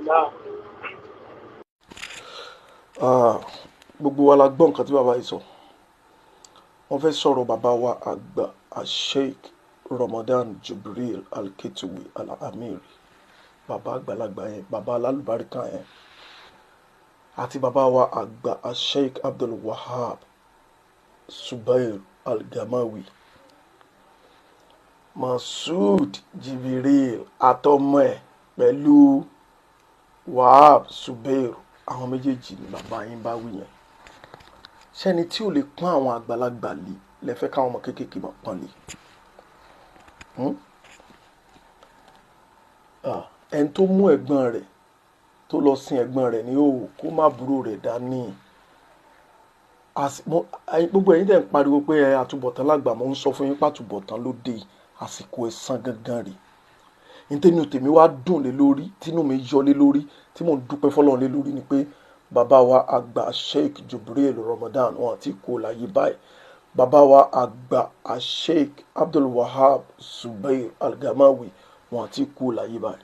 Alhamdulillah. Ah, gbogbo wa la gbọ́ nǹkan tí bàbá yìí sọ. Wọ́n fẹ́ sọ̀rọ̀ bàbá wa àgbà Sheikh Ramadan Jubril Al-Ketowi Al-Amiri, bàbá àgbàlagbà yẹn, bàbá alálùbáríkà yẹn, àti bàbá wa àgbà Sheikh Abdul Wahab Subair Al-Gamawi. Masud Jibril àtọmọ ẹ̀ pẹ̀lú Wahab Subair, àwọn méjèèjì ni bàbá yín bá wí yẹn. Ṣẹ́ni tí ò lè pọ́n àwọn àgbàlagbà lé lẹ́fẹ́ káwọn ọmọ kéékèèké máa pọ́n lé? Ẹni tó mú ẹ̀gbọ́n rẹ̀ tó lọ sin ẹ̀gbọ́n rẹ̀ ní òwò kó má burú rẹ̀ dání. Gbogbo ẹ̀yin tẹ̀ ń pariwo pé ẹ àtúbọ̀tán lágbà, mo ń sọ fún yín pàtúbọ̀tán ló dé, àsìkò ẹ̀san gangan rèé. Ntẹ́nu tèmi wá dùn lé lórí, tínú mi yọ lé lórí, tí mò ń dúpẹ́ fọlọ́run lé lórí ni pé bàbá wa àgbà Sheikh Jubril Ramadan wọn àti kò láyé báyìí. Bàbá wa àgbà Sheikh Abdul Wahab Zubair Al-Gamawi wọn àti kò láyé báyìí.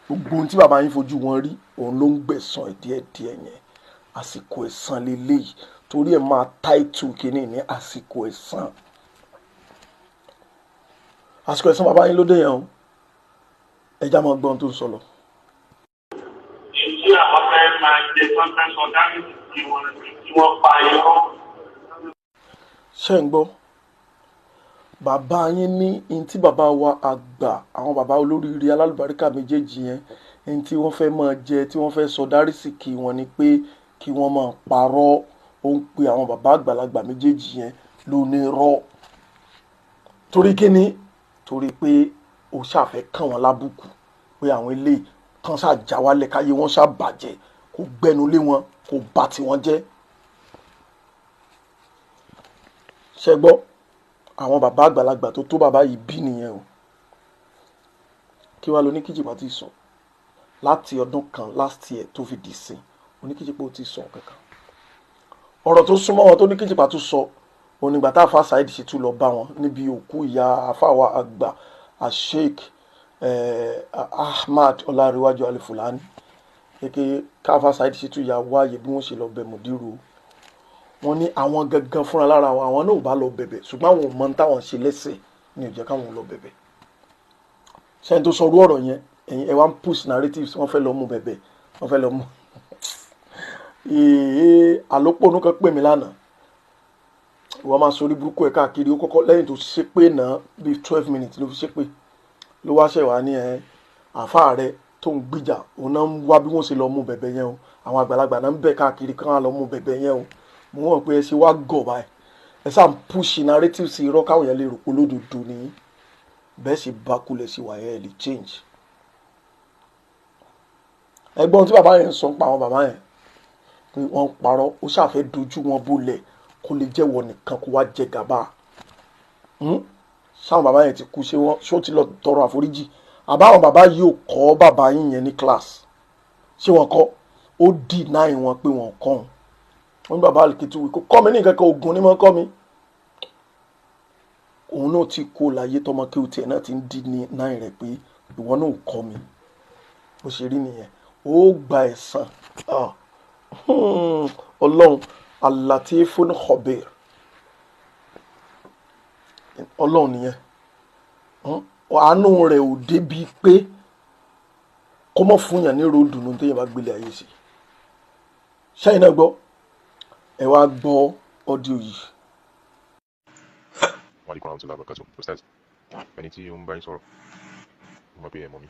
Gbogbo ohun tí bàbá yín fojú wọn rí, òun ló ń gbẹ̀san ẹ̀ díẹ̀díẹ̀ yẹn. Àsìkò ẹ̀san leléyìí, torí ẹ̀ máa táìtù kínní ní àsìkò ẹ̀san. Àsìkò ẹ̀san bàbá yín ló dé yẹn o. Ẹ já máa gbọ́ ohun tó ń sọ lọ. Èyí àwọn fẹ́ máa jẹ tán fẹ́ sọ dáríjì tí wọ́n tí wọ́n pa irọ́. Ṣé ń gbọ́? Bàbá yín ní ní tí bàbá wa àgbà, àwọn bàbá olóríire alálùbáríkà méjèèjì yẹn, ní tí wọ́n fẹ́ máa jẹ, tí wọ́n fẹ́ sọ dárísìkì wọn ni pé kí wọ́n máa parọ́. Ó ń pe àwọn bàbá àgbàlagbà méjèèjì yẹn lónírọ́. Torí kíni? Torí pé ó ṣàfẹ́ kàn wọ́n lábùkù, pé àwọn eléyìí kan ṣáà já wálẹ̀, káyé wọn ṣáà bàjẹ́, kó gbẹnu lé wọn, kó bà tiwọn jẹ́. Ṣé gbọ́? Àwọn bàbá àgbàlagbà tó tó bàbá yìí bí nìyẹn o. Kí wàá lo oníkíjìpá ti sọ láti ọdún kan last year tó fi dì sí? Oníkíjìpá ò ti sọ kankan. Ọ̀rọ̀ tó súnmọ́ wọn tó oníkíjìpá tó sọ onígbà tá a fa Saheed Shittu lọ bá wọn níbi òkú ìyá afáwa àgbà Sheikh Ahmad Ọlárẹ̀wájú Alifulani, kékeré káfa Saheed Shittu ya wáyé bí wọ́n ṣe lọ bẹ̀ mùdírù. Wọ́n ní àwọn gangan fúnra lára wọn, àwọn náà ò bá lọ bẹ̀bẹ̀, ṣùgbọ́n àwọn ò mọ ní táwọn ṣe lẹ́sẹ̀ ní ò jẹ́ káwọn lọ bẹ̀bẹ̀. Ṣẹ́ni tó sọ orú ọ̀rọ̀ yẹn, ẹ̀yin ẹ wá ń push narratives, wọ́n fẹ́ lọ mú bẹ̀bẹ̀, wọ́n fẹ́ lọ mú. Ee, àlòpọ̀nù kan pè mí lánàá, ìwọ máa sọ orí burúkú ẹ̀ káàkiri. Ó kọ́kọ́ lẹ́yìn tó ṣépè náà bíi 12 minutes ló fi ṣépè, ló wá ṣẹ̀ wá ní ẹ àáfàá rẹ tó ń gbìjà, òun náà ń wá bí wọ́n ṣe lọ mú bẹ̀bẹ̀ yẹn o. Àwọn àgbàlagbà náà ń bẹ̀ káàkiri kí wọ́n lọ mú bẹ̀bẹ̀ yẹn o. Mo wọ̀n pé ẹ ṣe wá gọ̀ báyìí, ẹ sáà ń push narratives irọ́ káwọn yẹn lè rò pé lódodo ni bẹ́ẹ̀ sì bá kulẹ̀ sí wàyẹ̀ ẹ̀ lè change. Ẹgbọ́n tí bàbá yẹn ń sọ pa àwọn bàbá yẹn pé wọ́n ń parọ́, ó ṣàfẹ́ dojú wọn bólẹ̀ kó lè jẹ́wọ́ nìkan kó wá jẹ gàba. Sáwọn bàbá yẹn ti kú, ṣé wọ́n ṣó ti lọ tọrọ àforíjì? Àbáwọn bàbá yìí ò kọ́ bàbá yín yẹn ní class, ṣé wọ́n kọ́? Ó deny wọn pé wọ́n kọ́ wọn. Wọ́n ní bàbá Aliketuwi kò kọ́ mi ní nǹkan kan, oògùn ni wọ́n kọ́ mi. Òun náà ti kó láyé, tọmọ kí o tiẹ̀ náà ti ń deny rẹ̀ pé ìwọ náà ò kọ́ mi. Bó ṣe rí nìyẹn, ó gba ẹ̀san. Ọlọ́run Al-Latifun Khabir, Ọlọ́run nìyẹn. Àánú rẹ̀ ò débi pé kó mọ̀ fún yàn ní ròdùnú téèyàn bá gbélé ayé sí. Ṣẹ́yìn náà gbọ́, ẹ wá gbọ́ audio yìí. Wa alaikum warahmatullahi wabarakatuh. Ustaz, ẹni tí ó ń bá yín sọ̀rọ̀, mo mọ̀ pé ẹ mọ̀ mi,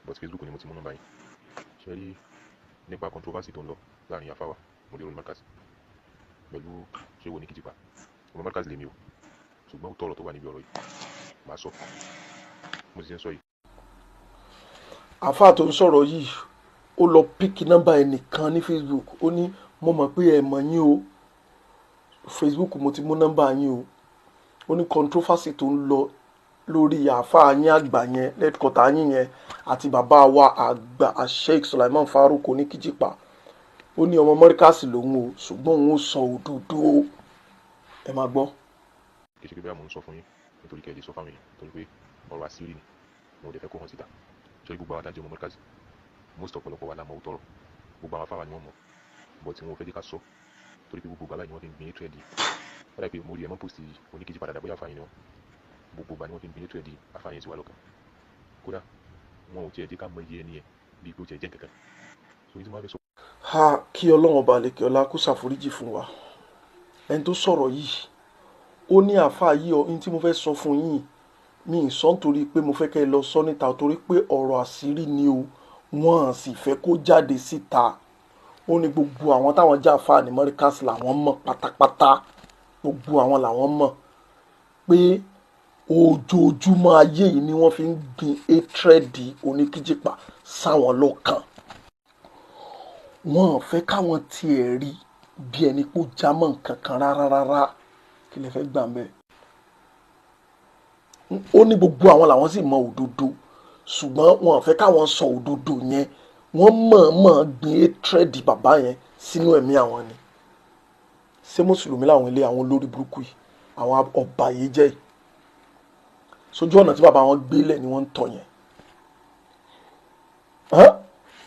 but Facebook ni mo ti mú nọ́mbà yín. Ṣé rí nípa controversy tó ń lọ láàrin àfáwà Mudirul Markaz pẹ̀lú ṣé wo ní Kìjìpá? Ọmọ Markaz lèmi o, ṣùgbọ́n òótọ́ ọ̀rọ̀ tó wà níbi ọ̀rọ̀ yìí màá sọ. Mo ti ń sọ yìí. Àáfàá tó ń sọ̀rọ̀ yìí, ó lọ pick nọ́mbà ẹnìkan ní Facebook. Ó ní mo mọ̀ pé ẹ mọ̀ yín o, Facebook mo ti mú nọ́mbà yín o. Ó ní controversy tó ń lọ lórí àáfàá yín àgbà yẹn, headquarter yín yẹn, àti bàbá wa àgbà Sheikh Sulaiman Farouk Oníkíjìpá. Ó ní ọmọ mọ́ríkàsì lòun o, ṣùgbọ́n òun ó sọ òdodo. Ẹ máa gbọ́. Kì í ṣe pé bóyá mò ń sọ fún yín nítorí kẹ́ ẹ lè sọ fáwọn èèyàn, torí pé ọ̀rọ̀ àṣírí ni, mo ò dẹ̀ fẹ́ kó hàn síta. Ṣé gbogbo àwọn adájọ́ ọmọ Markaz Most ọ̀pọ̀lọpọ̀ wa la mọ òótọ́ ọ̀rọ̀, gbogbo àwọn afáwa ni wọ́n mọ̀, but tí wọn ò fẹ́ jẹ́ ká sọ torí pé gbogbo bàbá yìí ni wọ́n fi ń gbin hatred yìí. Wọ́n dà pé mo rí ẹ̀ mọ́ post oníkejì padà bóyá àfààní ni wọ́n. Gbogbo ìgbà ni wọ́n fi ń gbin hatred àfààní yẹn sí wa lọ́kàn. Kódà wọn ò tiẹ̀ jẹ́ ká mọ iye ẹni yẹn bíi pé ó tiẹ̀ jẹ́ nǹkan kan. So ní tí wọ́n fẹ́ sọ. Ha, kí Ọlọ́run ọba àlekè ọlá kó ṣàforíjì fún wa. Ẹni tó sọ̀rọ̀ yìí, ó ní àáfàá yìí ọ ní tí mo fẹ́ sọ fún yín, mi ì sọ nítorí pé mo fẹ́ kẹ́ ẹ lọ sọ níta, torí pé ọ̀rọ̀ àṣírí ni o, wọ́n sì fẹ́ kó jáde síta. Ó ní gbogbo àwọn táwọn já àáfàá ní Markaz làwọn mọ̀ pátápátá, gbogbo àwọn làwọn mọ̀ pé ojoojúmọ́ ayé yìí ni wọ́n fi ń gbin hatred oníkíjìpá sáwọn lọ́kàn. Wọ́n fẹ́ káwọn tiẹ̀ rí bí ẹni pé ó já mọ́ nǹkan kan rárá rárá. Kí lè fẹ́ gbà ń bẹ́ẹ̀? Ó ní gbogbo àwọn làwọn sì mọ òdodo, ṣùgbọ́n wọn fẹ́ káwọn sọ òdodo yẹn. Wọ́n mọ̀ọ́mọ̀ gbin hatred bàbá yẹn sínú ẹ̀mí àwọn ni. Ṣé mùsùlùmí làwọn ilé àwọn olórí burúkú yìí, àwọn ọba yìí jẹ́ yìí? Sójú ọ̀nà tí bàbá wọn gbélẹ̀ ni wọ́n ń tọ̀ yẹn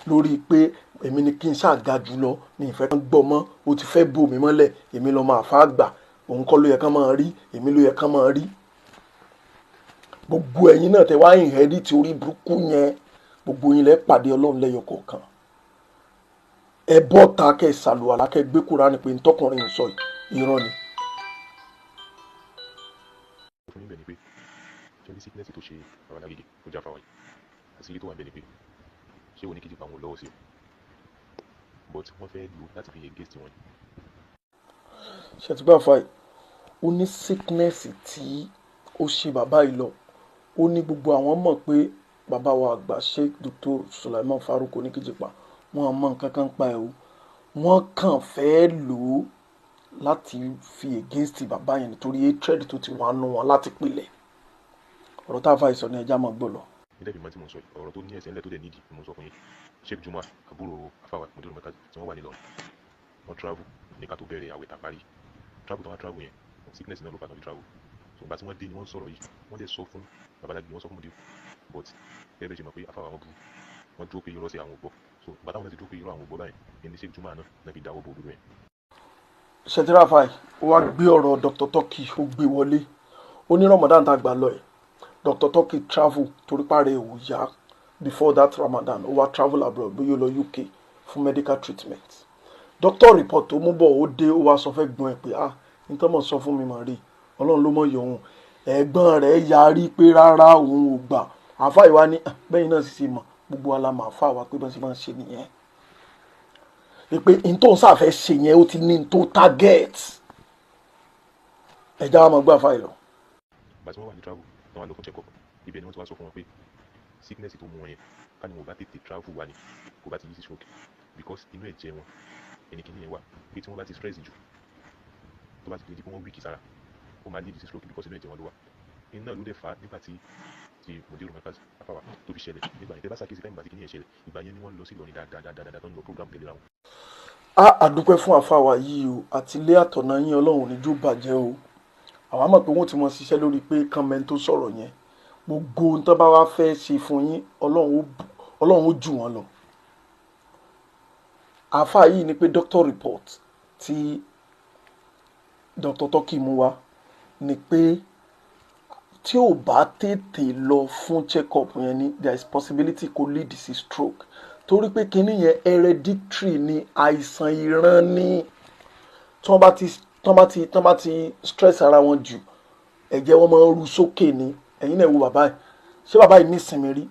lórí pé èmi ni kí n ṣáà ga jùlọ ní ìfẹ́ kan gbọ́ mọ́, ó ti fẹ́ bò mí mọ́lẹ̀, èmi lọ́ọ́ máa fà á gbà, òun kọ́ ló yẹ kán máa rí, èmi ló yẹ kán máa rí. Gbogbo ẹ̀yin náà tẹ wá inherit orí burúkú yẹn, gbogbo yín lẹ pàdé Ọlọ́run lẹ́yọ kọ̀ọ̀kan. Ẹ bọ́ ta kẹ́ ṣàlùwàlá kẹ́ gbé Kùránì pé ntọ́kùnrin yìí sọ yìí irọ́ ni. Fún yín bẹ́ẹ̀ ni pé ṣé ní sickness tó ṣe bàbá Lágége tó já fáwa yìí, àṣírí tó wà bẹ́ẹ̀ ni pé ṣé oníkejì pa àwọn lọ́wọ́ sí o, but wọ́n fẹ́ lò láti fi against wọn. Ṣètìgbà fàì ó ní sickness tí ó ṣe bàbá yìí lọ, ó ní gbogbo àwọn mọ̀ pé bàbá wa àgbà Sheikh Dr. Sulaiman Farouk Oníkíjìpá, wọn mọ nǹkan kan pa ẹ̀ o, wọ́n kàn fẹ́ lò ó láti fi against bàbá yẹn nítorí hatred tó ti wà nù wọn láti pilẹ̀. Ọ̀rọ̀ tá a fà ìsọ̀ ní ẹja máa gbọ́ lọ. Nílẹ̀ ìgbìmọ̀ tí mo sọ yìí, ọ̀rọ̀ tó ní ẹsẹ̀ ńlẹ̀ tó dẹ̀ nídìí ni mo sọ fún yín. Sheikh Juma, àbúrò afáwà Mudiru Markaz tí wọ́n wà nílọrin, wọ́n travel ní ká tó bẹ̀rẹ̀ àwẹ̀ tá a parí. Travel tó wá travel yẹn, sickness náà ló fà tó fi travel. So ìgbà tí wọ́n dé ni wọ́n sọ̀rọ̀ yìí, wọ́n dẹ̀ sọ fún babaláji, wọ́n sọ fún Mudiru, but bẹ́ẹ̀ bẹ́ẹ̀ ṣe mọ̀ pé afáwà wọn burú, wọ́n dúró pé irọ́ sí àwọn ò gbọ́. So ìgbà táwọn náà ti dúró pé irọ́ àwọn ò gbọ́ báyìí ní Sheikh Juma náà náà fi dáwọ́ bo òdodo yẹn. Ṣètìláfà ó wá gbé ọ̀rọ̀ Dr. Turkey, ó gbé wọlé. Ó ní Ramadan tá a gbà lọ ẹ̀, Dr. Turkey travel torí pàrẹ̀ ò yá before that Ramadan. Ó wá travel abroad, bóyá ó lọ UK fún medical treatment. Doctor report tó mú bọ̀, ó dé, ó wá sọ fẹ́ gbọ́n ẹ̀ pé, ah, nítorí mọ̀ sọ fún mi mọ̀ rí, Ọlọ́run ló mọ̀ yọ òun. Ẹ̀gbọ́n rẹ̀ yarí pé rárá, òun ò gbà. Àáfàá ìwá ní bẹ́yìn náà sì ṣe mọ̀, gbogbo wa la mọ̀ àáfàá wa pé bọ́n ṣe máa ń ṣe nìyẹn, pé n tó ń sàfẹ́ ṣe yẹn, ó ti ní n tó target. Ẹ̀já wa máa gbọ́ àáfàá yìí lọ. Ìgbà tí wọ́n wà ní travel, wọ́n wá lọ fún check up, ibẹ̀ ni wọ́n ti wá sọ fún wọn pé sickness tó mú wọn yẹn, ká ní wọn ò bá tètè travel wá ni kò bá ti yí sí stroke, because inú ẹ̀jẹ̀ wọn ẹni kìíní yẹn wà, pé tí wọ́n bá ti stress jù, tó bá ti di pé wọ́n weak sára, ó máa lead sí stroke, because inú ẹ̀jẹ̀ wọn ló wà. Iná ló dẹ̀ fà á nígbà tí Mudiru Markaz afáwa tó fi ṣẹlẹ̀ nígbà yẹn. Tẹ́ bá ṣàkíyèsí time ìgbà tí kìíní yẹn ṣẹlẹ̀, ìgbà yẹn ni wọ́n lọ sí Ìlọrin dáadáa dáadáa dáadáa tó ń lọ program tẹ̀lé ra wọn. A àdúpẹ́ fún àfàwà yìí o, àti ilé àtọ̀nà yín, Ọlọ́run ò ní jó bàjẹ́ o. Àwa mọ̀ pé wọ́n ti mọ ṣiṣẹ́ lórí pé kánmẹ́ntó tó sọ̀rọ̀ yẹn, gbogbo ohun tó bá wá fẹ́ ṣe fún yín, Ọlọ́run ó jù wọ́n lọ. Àáfàá yìí ni pé doctor report tí Dr. Turkey mú wá ni pé tí ò bá tètè lọ fún check up yẹn ni there is possibility kó lead sí stroke, torí pé kinní yẹn hereditary ni, àìsàn ìran ni. Tí wọ́n bá ti tí wọ́n bá ti tí wọ́n bá ti stress ara wọn jù, ẹ̀jẹ̀ wọn máa ń ru sókè ni. Ẹ̀yin náà wo bàbá yìí, ṣé bàbá yìí nísinmi rí?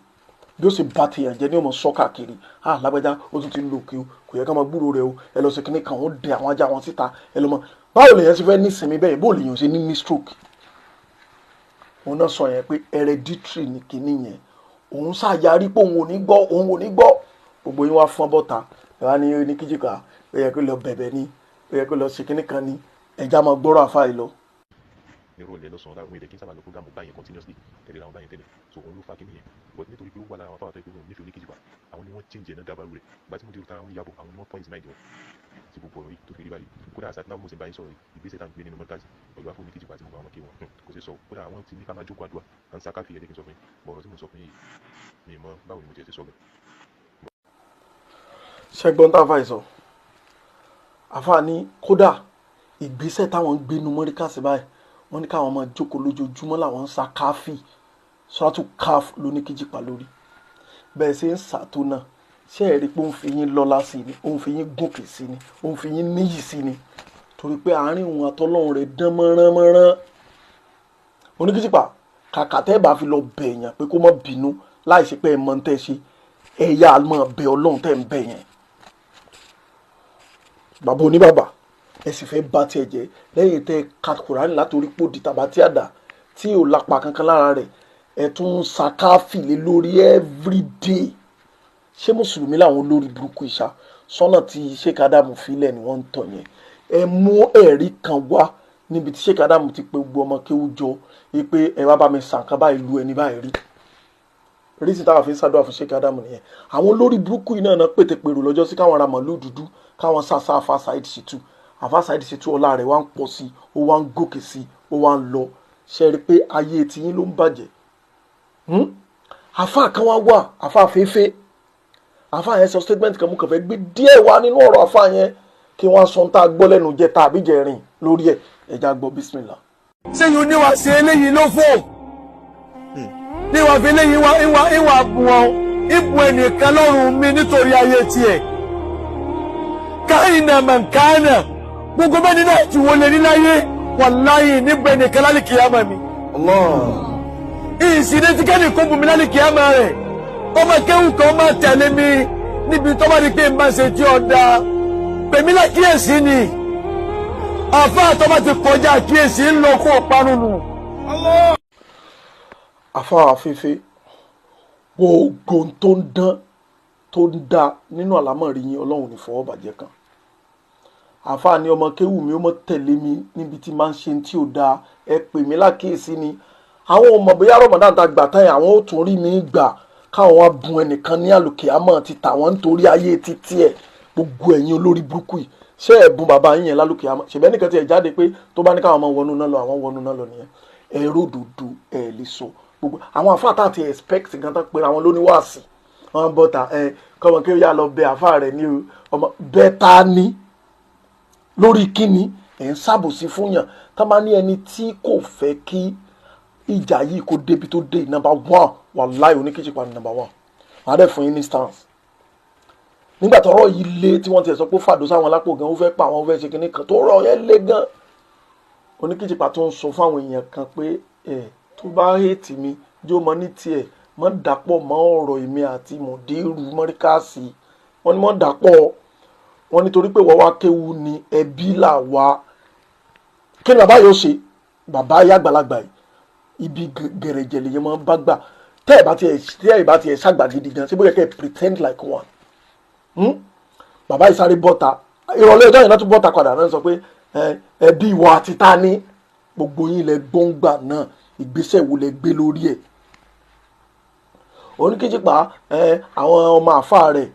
Bí ó sì bá tèèyàn jẹ́ ní ọmọ sọ káàkiri, ah, lágbájá ó tún ti ń lo òkè o, kò yẹ ká máa gbúrò rẹ o, ẹ lọ sí kinní kan, ó dẹ àwọn ajá wọn síta, ẹ lọ mọ báwo lèèyàn ṣe fẹ́ nísinmi bẹ́ẹ̀, bó lèèyàn ṣe ní stroke. Òun náà sọ yẹn pé hereditary ni kinní yẹn. Òun ṣàyarí pé òun ò ní gbọ́, òun ò ní gbọ́. Gbogbo yín wá fọ́n bọ́ta, ẹ wá ní kíjìká, ó yẹ kó lọ bẹ̀bẹ̀ ni, ó yẹ kó lọ ṣe kinní kan ni. Ẹja máa gbọ́rọ̀ àfa yìí lọ. Nírọ̀lẹ́ lọ́sàn-án láwọn èdè kí n sábà lọ program báyẹn continuously tẹ̀lé ra wọn báyẹn tẹ́lẹ̀. So òun ló fa kíní yẹn, but nítorí pé ó wà lára àwọn afáwà tó yẹ pé wọn ò nífẹ̀ẹ́ oníkejì wa, àwọn ni wọ́n change ẹ̀ náà dábàrú rẹ̀. Ìgbà tí mo dé tara wọn yàbọ̀, àwọn ni wọ́n point mind wọn tí gbogbo ọ̀rọ̀ yìí tó fi rí báyìí. Kódà àṣà tí náà mo sì bá yín sọ̀rọ̀ yìí, ìgbésẹ̀ tá à ń gbé nínú Markaz pẹ̀lú afọ oníkejì wa àti gbogbo àwọn kí wọn kò sí sọ. Kódà àwọn ti ní ká máa jókòó àdúrà, à ń sa káfí. Ẹ̀jẹ̀ kí n sọ fún yín bọ̀, ọ̀rọ̀ tí mo sọ fún yín yìí, mi mọ báwo ni mo tiẹ̀ ti sọ gan. Ṣẹ́gbọ́n tá a fà yìí sọ, àfa ní kódà ìgbésẹ̀ táwọn ń gbénu mọ́ríkàsì báyìí, wọ́n ní káwọn máa jókòó lójoojúmọ́, làwọn ń sa káfí sọ́tù káf lóníkíjìpá lórí bẹ́ẹ̀ ṣe ń sàtó náà. Ṣé ẹ rí i pé ó ń fi yín lọ́lá sí ni, ó ń fi yín gòkè sí ni, ó ń fi yín níyì sí ni, torí pé àárín òun àtọlọ́run rẹ̀ dán mọ́ránmọ́rán. Oníkíjìpá, kàkà tẹ́ ẹ bá fi lọ bẹ̀yàn pé kó má bínú láì ṣe pé ẹ mọ̀ ń tẹ́ ṣe, ẹ yá máa bẹ Ọlọ́run tẹ́ ń bẹ̀ yẹn. Bàbá oníbàbà, ẹ sì fẹ́ bá tiẹ̀ jẹ́ lẹ́yìn tẹ́ ka Kùránì látòrí pòdì tàbá tí àdá tí ò lápá kankan lára rẹ̀, ẹ tún ń sakáfì lé lórí everyday. Ṣé mùsùlùmí làwọn olórí burúkú ìṣá? Sọ́nà tí Sheikh Adamu filẹ̀ ni wọ́n ń tọ̀ yẹn. Ẹ mú ẹ̀rí kan wá níbi tí Sheikh Adamu ti pe gbogbo ọmọ kéwú jọ pé ẹ wá bá mi sànkan báyìí lu ẹni báyìí rí. Rísì táwọn fi ń ṣàdúrà fún Sheikh Adamu nìyẹn. Àwọn olórí burúkú yìí náà pétepèrò lọ́jọ́ sí káwọn ra màlúù dúdú, káwọn sàṣà àfa Saheed Shittu. Àfa Saheed Shittu, ọlá rẹ̀ wá ń pọ̀ sí i, ó wá ń gòkè sí i, ó wá ń lọ. Ṣe rí i pé ayé tiyín ló ń bàjẹ́? Àfa kan wá wà, àfa fẹ́fẹ́. Àfa yẹn sọ statement kan, mú kàn fẹ́ gbé díẹ̀ wá nínú ọ̀rọ̀ àfa yẹn kí wọ́n sọ tá a gbọ́ lẹ́nu jẹ tàbí jẹrin lórí ẹ̀. Ẹ̀já gbọ́, bísímìlà. Sẹ́yìn oníwà ṣe eléyìí ló fò níwà fi eléyìí wá ìwà ìwà bù ọ ìbù ẹnìkan lọ́rùn mi nítorí ayé tiẹ̀ káyìnà mọ̀nkánà gbogbo bẹ́ẹ̀ nínú àti wọlé níláyé wàláyé nígbà ẹnìkan lálẹ́ kìyàmà mi. Ìsìndé tí kẹ́ni kó bùnmi lálẹ́ kìyàmà rẹ̀, ọmọ kéwù kan máa tẹ̀lé mi níbi tó bá di pé n bá ṣe tí ó da pèmí lákìyèsí ni. Àfa tó bá ti kọjá kíyèsí ń lọ kó parun nù. Àfa àfẹ́fẹ́, gbogbo tó ń dán tó ń dá nínú àlámọ̀rí yín, Ọlọ́run ní fọwọ́ bàjẹ́ kan. Àfa ní ọmọ kéwù mi ó mọ tẹ̀lé mi níbi tí máa ń ṣe tí ò dáa, ẹ pè mí lákìyèsí ni. Àwọn ọmọ bóyá Ramadan ta gbà tán yẹn, àwọn ò tún rí mi gbà káwọn wá bun ẹnìkan ní àlùkè àmọ́ ti tàwọn nítorí ayé títí ẹ̀. Gbogbo ẹ̀yin olórí burúkú yìí, ṣé ẹ̀bùn bàbá yín yẹn lálùkè àmọ́ ṣèbẹ́ nìkan tí ẹ̀ jáde pé tó bá ní káwọn ọmọ wọnú náà lọ, àwọn wọnú náà lọ nìyẹn. Ẹ ródòdó ẹ lè sọ. Gbogbo àwọn àfáà tá àti expect gan tán pé àwọn lóníwàásì wọn bọ́ta ẹ kọ́mọ kí ó yà lọ bẹ àfáà rẹ̀ ní ọmọ bẹ́ẹ̀ ta ni lórí kíni ẹ̀ ń ṣàbòsí fún yàn. Tá máa ní ẹni tí kò fẹ́ kí ìjà yìí kó débi tó dé, number one, wàláì, oníkíjìpá ní number one. Màá dẹ̀ fún yín ní stance. Nígbà tọ́rọ̀ yìí lé tí wọ́n ti sọ pé fàdó sáwọn lápò gan, ó fẹ́ pa àwọn, ó fẹ́ ṣe kinní kan tó rọ̀ yẹn lé gan, oníkíjìpá tó ń sọ fáwọn èèyàn kan pé ẹ tó bá hate mi jó mọ ní tiẹ̀, mọ́ dàpọ̀ mọ́ ọ̀rọ̀ èmi àti mọ̀dérù mọ́ríkàsì. Wọ́n ní mọ́ dàpọ̀ wọ́n nítorí pé wọ́n wá kéwu ni ẹbí là wá. Kí ni bàbá yóò ṣe? Bàbá yá àgbàlagbà yìí, ibi gẹ̀rẹ̀jẹ̀ lèyàn máa ń bá gbà. Tẹ́ ẹ̀ bá tiẹ̀ ṣàgbà gidi gan, ṣé bóyá kẹ́ ẹ pretend like one? Bàbá yìí sáré bọ́ta ìrọ̀lẹ́ ọjọ́ yẹn náà, tún bọ́ta padà náà, sọ pé ẹbí ìwọ àti ta ni gbogbo yín lẹ gbọ́ngbà náà, ìgbésẹ̀ wo lẹ gbé lórí ẹ̀? Oníkejìpá ẹ, àwọn ọmọ àfa rẹ̀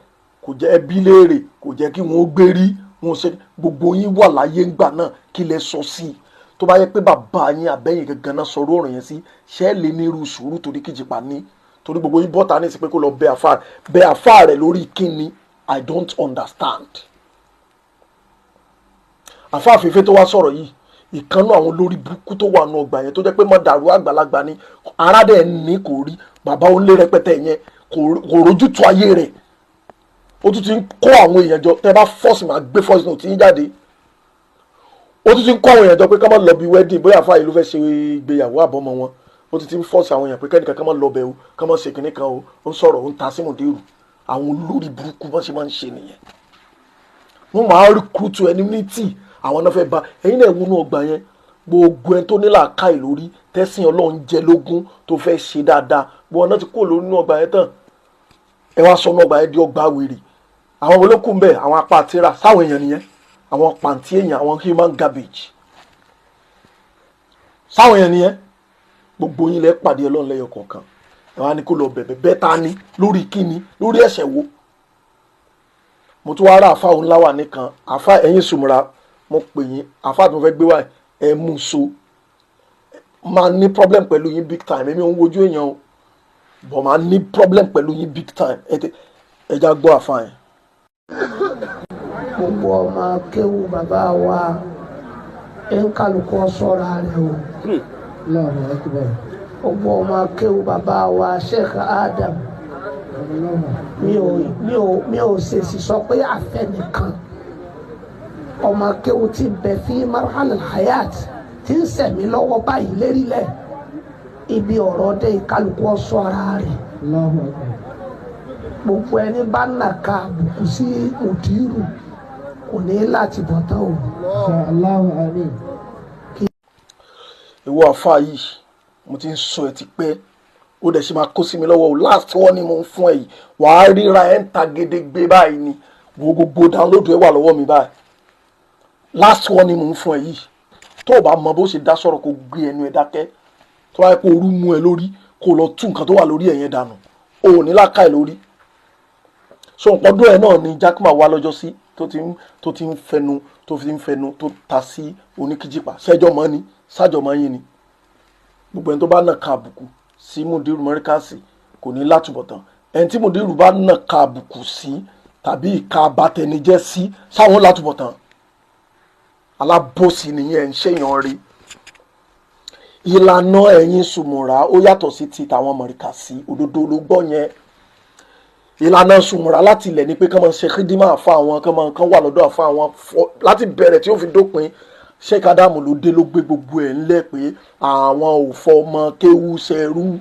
kò jẹ́ ẹbí léèrè, kò jẹ́ kí wọ́n gbé rí wọn ṣe. Gbogbo yín wà láyé ńgbà náà, kí lẹ sọ sí i? Tó bá yẹ pé bàbá yín àbẹ́yìn gangan náà sọ ọ̀rọ̀ yẹn sí, ṣẹ́ lè ní irú sùúrù torí kíjìpá ní? Torí gbogbo yín bọ́ta ní ìsìn pé kó lọ bẹ àfa, bẹ àfa rẹ̀ lórí kíni? I don't understand. Àfa àfẹ́fẹ́ tó wá sọ̀rọ̀ yìí, ìkànnú àwọn olórí burúkú tó wà nù ọgbà yẹn, tó jẹ́ pé mọ́ dàrú àgbàlagbà ni aládẹ̀ ní kò rí bàbá òun lé rẹpẹtẹ yẹn, kò rójútu ayé rẹ̀. Ó tún ti ń kó àwọn èèyàn jọ. Tẹ́ bá force, máa gbé force note tí ń jáde. Ó tún ti ń kó àwọn èèyàn jọ pé ká má lọ bí wedding, bóyá àfa yìí ló fẹ́ ṣe ìgbéyàwó àbọ̀mọ wọn. Ó tún ti ń force àwọn èèyàn pé kẹ́nìkan ká má lọ bẹ̀ o, ká má ṣe kinní kan o. Ó ń sọ̀rọ̀, ó ń ta sínú dèrò. Àwọn olórí burúkú bọ́n ṣe máa ń ṣe nìyẹn. Wọ́n máa recruit enmity àwọn náà fẹ́ ba ẹ̀yin náà wọnú ọgbà yẹn. Gbogbo ẹni tó ní làákàyè lórí, tẹ́sìn Ọlọ́run jẹ lógún, tó fẹ́ ṣe dáadáa, gbogbo ọ̀nà ti kó lórí inú ọgbà yẹn tán. Ẹ wá sọ inú ọgbà yẹn di ọgbà wèrè. Àwọn olókùn bẹ́ẹ̀, àwọn apá àtìrà sáwọn èèyàn nìyẹn, àwọn pàǹtí èèyàn, àwọn human garbage sáwọn èèyàn nìyẹn. Gbogbo yín lẹ pàdé Ọlọ́run lẹ́yọ kọ̀ọ̀kan. Ẹ wá ní kó lọ bẹ̀bẹ̀ bẹ́ẹ̀ ta ni lórí kíni, lórí ẹ̀ṣẹ̀ wo? Mo tún wá rà àfa òun láwà nìkan. Àfa ẹ̀yìn sùmùrà, mo pè yín. Àfa tí mo fẹ́ gbé wá, ẹ mú so máa ní problem pẹ̀lú yín big time. Èmi ò ń wojú èèyàn o, but máa ní problem pẹ̀lú yín big time. Ẹ já gbọ́ àfa yẹn. Gbogbo ọmọ kéwú bàbá wa nkálukú sọ́ra rẹ̀ o. Gbogbo ọmọ kéwú bàbá wa Sheikh Adam, mi ò ṣèṣì sọ pé àfẹ́ nìkan. Ọmọ kéwú ti bẹ fi marhal hayat ti ń sẹ̀mí lọ́wọ́ báyìí lérílẹ̀. Ibi ọ̀rọ̀ dé ìkálukú sọ́ra rẹ̀. Gbogbo ẹni bá nà ka àbùkù sí mùdírù kò ní láti bọ̀ tán o. Ìwọ àfa yìí, mo ti ń sọ ẹ ti pẹ́, ó dẹ̀ ṣe máa kó sí mi lọ́wọ́ o. Last one ni mo ń fún ẹ yìí, wàá ríra ẹ̀ ń ta gedegbe báyìí ni. Wo gbogbo download ẹ wà lọ́wọ́ mi báyìí. Last one ni mo ń fún ẹ yìí. Tó o bá mọ bó ṣe dá sọ̀rọ̀, kó gbé ẹnu ẹ dákẹ́. Tó bá yẹ kó orú mú ẹ lórí, kó lọ tún nǹkan tó wà lórí ẹ yẹn dànù. O ò ní làákàyè lórí. So nǹkan dún ẹ náà ni Jackman wá lọ́jọ́ sí tó ti ń fẹnu tó fi ń fẹnu tó ta sí oníkíjìpá. Ṣẹjọ́ mọ́ ni sájọ́ mọ́ yín ni. Gbogbo ẹni tó bá nàka àbùkù sí Mudiru Mọ́ríkàsì kò ní látúbọ̀tán. Ẹni tí Mudiru bá nàka àbùkù sí tàbí ìka abatẹnijẹ́ sí sáwọn látúbọ̀tán, alábòsí nìyẹn ń ṣèyàn rí. Ìlànà ẹ̀yin sùmùrà ó yàtọ̀ sí ti tàwọn Mọ̀ríkàsì. Òdodo ló gbọ́ yẹn. Ìlànà sùmùrà láti ilẹ̀ ni pé kán máa ṣe kídímà fún àwọn, kán máa kán wà lọ́dọ̀ fún àwọn láti bẹ̀rẹ̀ tí ó fi dópin. Sheikh Adamu ló dé, ló gbé gbogbo ẹ̀ ńlẹ̀ pé àwọn ò fọmọ kéwú ṣẹrú.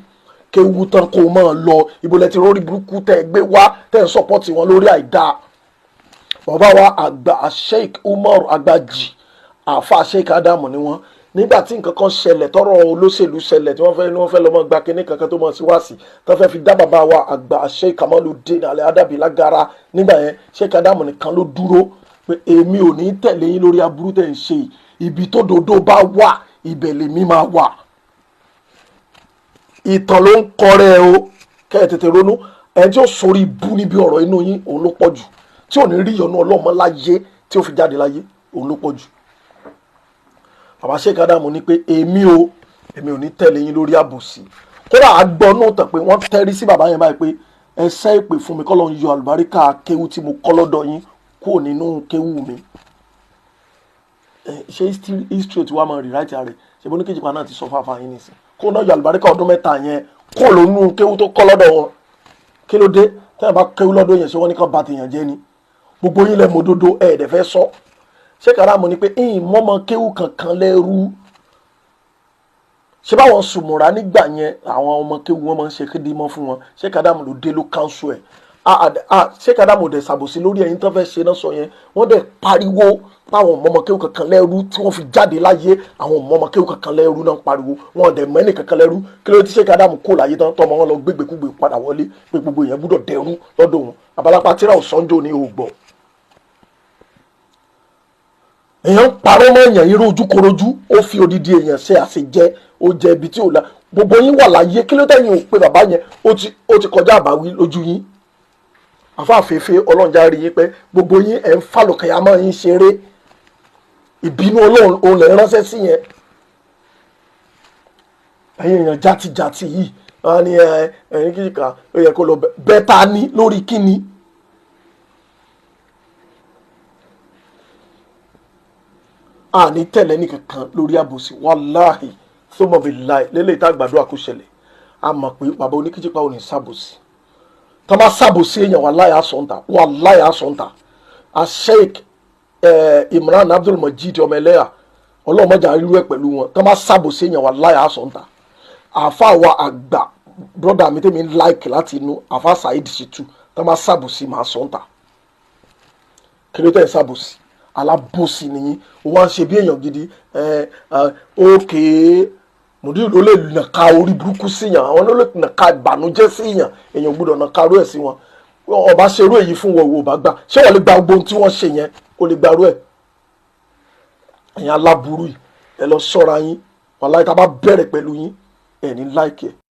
Kéwú tán, kó máa lọ. Ibo lẹ ti rórí burúkú tẹ́ ẹ gbé wá, tẹ́ ẹ support wọn lórí àìdáa? Bàbá wa àgbà Sheikh Umar Agbaji, àfa Sheikh Adamu ni wọ́n. Nígbà tí nǹkan kan ṣẹlẹ̀, tọ́rọ̀ olóṣèlú ṣẹlẹ̀, tí wọ́n fẹ́ lọ́mọ gba kinní kankan tó mọ̀ sí wá sí, tó fẹ́ fi dá bàbá wa àgbà Sheikh Kamaludin Alẹ́ Adabi lágara nígbà yẹn, Sheikh Adamu nìkan ló dúró pé èmi ò ní tẹ̀lé yín lórí aburú tẹ̀ ń ṣe yìí. Ibi tó dodo bá wà, ibẹ̀ lèmi máa wà. Ìtàn ló ń kọrẹ́ o. Kẹ́ ẹ̀ tètè ronú. Ẹni tí ó sórí ibú níbi ọ̀rọ̀ inú yín, òun ló pọ̀ jù. Tí ò ní rí ìyọnu ọlọ́mọ láyé tí ó fi jáde láyé, òun ló pọ̀ jù. Bàbá Sheikh Adamu ní pé èmi ò ní tẹ̀lé yín lórí àbòsí. Kódà àgbọ̀ náà tàn pé wọ́n tẹ́rí sí bàbá yẹn báyìí pé ẹ ṣẹ́ ìpè fún mi, kọ́ ló ń yọ àlùbáríkà kéwú tí mo kọ́ lọ́dọ̀ yín kúrò nínú kéwú mi. Ṣé history tí wàá máa rewrite rẹ̀? Ṣe bó ní kejì pa náà ti sọ fáfá yín nìsín kó náà yọ àlùbáríkà ọdún 3 yẹn kó lónú kéwú tó kọ́ lọ́dọ̀ wọn? Kí ló dé tẹ́yìn bá kéwú lọ́dọ̀ yẹn? Ṣé wọ́n ní kán ba tèèyàn jẹ́ ni? Gbogbo yín lẹ mọ̀dodo, ẹ̀ẹ́dẹ̀ fẹ́ sọ. Ṣé kàrámù ni pé ìyìn mọ́mọ́ kéwú kankan lẹ́rú? Ṣé báwọn sùmùrà nígbà yẹn, àwọn ọmọ kéwú wọn máa ń ṣe kéde mọ́ fún wọn? Ṣé kàdámù ló dé, ló cancel ẹ̀? Ṣé kàdámù dẹ̀ ṣàbòsí lórí ẹ̀yìn tó fẹ́ ṣe náà sọ yẹn? Wọ́n dẹ̀ pariwo páwọn mọ́mọ́ kéwú kankan lẹ́rú tí wọ́n fi jáde láyé. Àwọn mọ́mọ́ kéwú kankan lẹ́rú náà pariwo, wọn dẹ̀ mọ́ ẹnì kankan lẹ́rú. Kí ló ti ṣe kàdámù kó láyé tán, tọmọ wọn lọ gbégbékúgbè padà wọlé pé gbogbo èèyàn gbúdọ̀ dẹrú lọ́dọ̀ wọn? Abalapa tíra ọ̀sánjó ni ò gbọ́. Èèyàn ń parọ́ mọ́ èèyàn irú ojúkorojú, ó fi odidi èèyàn ṣe àṣejẹ, ó jẹ ibi tí ò la. Gbogbo yín wà láyé, kí ló tẹ̀yìn ò pé bàbá yẹn? Ó ti kọjá àbáwí lójú yín. Àfáàfẹ́fẹ́ ọlọ́njà rí yín pé gbogbo yín ẹ̀ ń fàlùkẹ́yà mọ́ yín ṣeré. Ìbínú Ọlọ́run òun lè ránṣẹ́ sí yẹn. Ẹ̀yin èèyàn játijàti yìí, wọ́n á ní ẹ̀yin kíkà ó yẹ kó lọ bẹ́ẹ̀ ta ní lórí kíni. Àní tẹ̀lé nìkankan lórí àbòsí. Wàláhì thumma billahi lélẹ́yìí tá àgbàdo àkóṣẹlẹ̀, a mọ̀ pé bàbá oníkíjìpá ò ní ṣàbòsí. Tá bá ṣàbòsí èèyàn, wàláhì àsọ̀ǹtà, wàláhì àsọ̀ǹtà. Sheikh Imran Abdul Majid ọmọ ẹlẹ́yà, ọlọ́mọdé àrírú ẹ̀ pẹ̀lú wọn. Tá bá ṣàbòsí èèyàn, wàláhì àsọ̀ǹtà. Àfa wa àgbà, brother mi tẹ́mi like láti inú, àfa Saheed Shittu, tá bá ṣàbòsí, màá sọ̀ǹtà. Kí ló tẹ̀ ṣàbòsí? Alábòsí nìyí. Ó wá ń ṣe bí èèyàn gidi. Ẹ ẹ ókè mùdíù ló lè nàka orí burúkú síyàn, àwọn ló lè nàka ìbànújẹ́ síyàn. Èèyàn gbọ́dọ̀ nàka arú ẹ̀ sí wọn. Ọba ṣerú èyí fún wọn, ò bá gbà. Ṣé wọ́n lè gba gbogbo ohun tí wọ́n ṣe yẹn? Kó lè gbarú ẹ̀. Ẹ̀yin aláburú yìí, ẹ lọ ṣọ́ra yín. Wàláhì tá a bá bẹ̀rẹ̀ pẹ̀lú yín, ẹ̀ ní láìkẹ́.